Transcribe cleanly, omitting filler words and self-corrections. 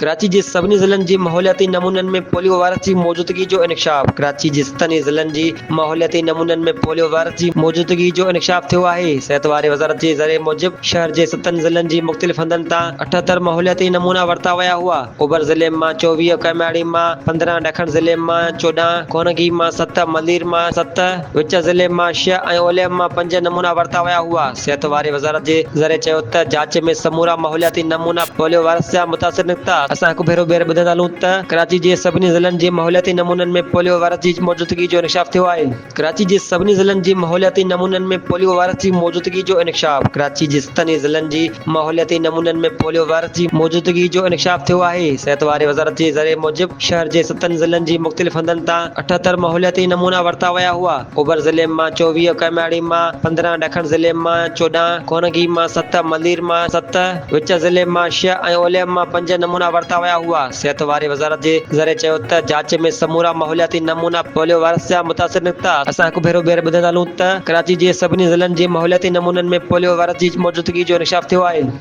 ڪراچي جي سڀني ضلعن جي ماحولياتي نمونن ۾ پوليو وائرس جي موجودگي جو انڪشاف ڪراچي جي ستن ئي ضلعن جي ماحولياتي نمونن ۾ پوليو وائرس جي موجودگي جو انڪشاف ٿيو آهي. صحت واري وزارت جي ذريعي موجب شهر جي ستن ضلعن جي مختلف هنڌن تان 78 ماحولياتي نمونا ورتا ويا هئا. اوڀر ضلعي مان 24، ڪيماڙي مان 15، ڏکڻ ضلعي مان 14، ڪونگي مان ست، ملير مان ست، وچ ضلعي مان ڇهه ۽ اولهه مان پنج نمونا ورتا ويا هئا. صحت واري وزارت جي ذريعي چيو ته جاچ ۾ سمورا ماحولياتي نمونا پوليو وائرس جا متاثر نڪتا. اسان هڪ ڀيرو ٻيهر ٻڌائيندا هلون ته ڪراچي جي سڀني ضلعن جي ماحولياتي نمونن ۾ پوليو وائرس جي موجودگي جو انڪشاف ٿيو آهي. ڪراچي جي سڀني ضلعن جي ماحولياتي نمونن ۾ پوليو وائرس جي موجودگي جو انڪشاف ڪراچي جي ستن ئي ضلعن جي ماحولياتي نمونن ۾ پوليو وائرس جي موجودگي جو انڪشاف ٿيو آهي. صحت واري وزارت جي ذريعي موجب شهر جي ستن ضلعن جي مختلف هنڌن تان 78 ماحولياتي نمونا ورتا ويا هئا. اوڀر ضلعي مان 24، ڪيماڙي مان 15، ڏکڻ ضلعي مان 14، ڪونگي مان ست، ملير مان ست، وچ ضلعي مان ڇهه ۽ اولهه مان پنج نمونا ورتا ويا هئا. صحت واري وزارت جي ذريعي چيو ته جاچ ۾ سمورا ماحولياتي نمونا پوليو وائرس جا متاثر نڪتا. اسان هڪ ڀيرو ٻيهر ٻڌائيندا هلون ته ڪراچي جي سڀني ضلعن جي ماحولياتي نمونن ۾ پوليو وائرس جي موجودگي جو انڪشاف ٿيو آهي.